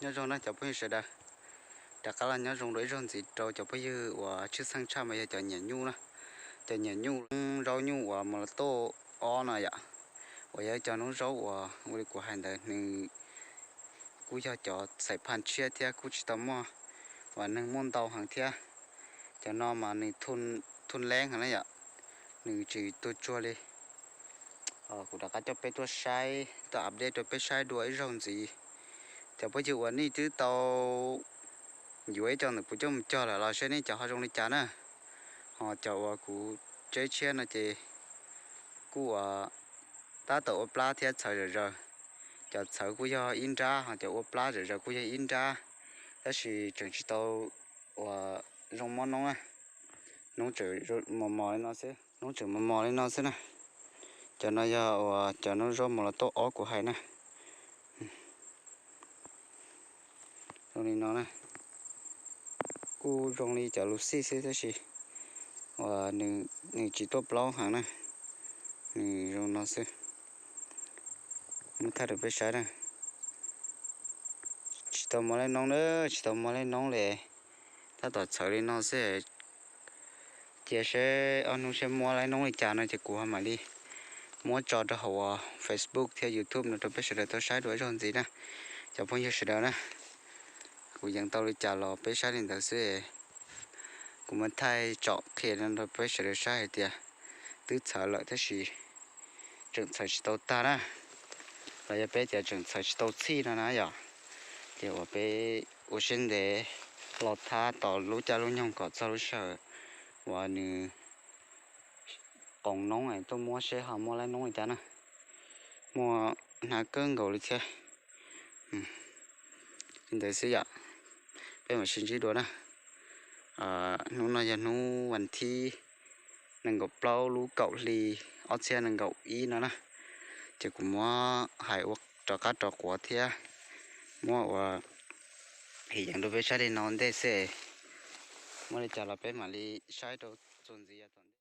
Nyob zoo na cov phooj ywg sawv daws, rov qab los nyob zoo dua ib zaug ntxiv rau cov phooj ywg uas tshwj xeeb tshaj mas yog cov nyiam nyuj na, cov nyiam nyuj, zaub nyuj uas mos las toj ob no yom, uas yog cov noob zaub uas ua li kuv hais ntawd nws kuj yog cov xais phaj tshiab thiab kuj tsis tau muaj uas neeg muaj ntau heev thiab. Cov no mas nws thun leeb heev na yom, nws tsis tuag tsuag li. Kuv rov qab coj peb tuaj saib, tuaj update rau peb saib dua ib zaug ntxiv. Cov phooj ywg uas nej twb tau yuav ib co ntawm kuv coj mus cog lawm los seb nej cov ho zoo li cas na. Ho cov uas kuv tseb tshiab no ces kuj uas tab tom ua plab thiab txhawv zom zaws. Cov txhawv kuj yog ib nrab, ho cov ua plab zom zaws kuj yog ib nrab, tab sis tseem tsis tau uas zoo muab noob na. Noob tseem mos mos li no xwb, noob tseem mos mos li no xwb na. Cov no yog uas cov noob zaub mos las toj ob kuv hais na. Zoo li no na, kuj zoo li cov lus xij xwb tab sis uas nws tsis tuaj plaub heev na. Nws zoo no xwb, muab thaij rau peb saib na. Tsis tau muaj leej noob na, tsis tau muaj leej noob li, tab tom txhawv li no xwb. Cia seb ob hnub seb muab leej noob li cas no ces kuv ho mam li muab tso rau hauv Facebook thiab YouTube no rau peb sawv daws tau saib dua ib zaug ntxiv na. Cov phooj ywg sawv daws na, kuv yees tau li cas los peb saib li ntawd xwb. Kuv muab thaij tsom qhia no rau peb sawv daws saib hais tias twb txhawv lawm tab sis tseem txhawv tsis tau tag na, los yog peb tias tseem txhawv tsis tau txhij no na yom. Ces uas peb ua siab ntev los thab tos lub caij lub nyoog kom txog lub sij hawm uas nws qoom noob tuaj muab seb ho muaj leej noob li cas na. Muaj hnab kawg nkaus li thiab. Li ntawd xwb yom, peb mam sib ntsib dua na. Hnub no yog hnub vas thib nees nkaum plaub lub kaum hli ob txhiab nees nkaum ib no na. Ces kuv muab hais ua rov qab rov quav thiab muab ua hais yees rau peb saib li no ntej xwb. Muaj li cas los peb mam li saib rau txuas ntxiv yav tom ntej.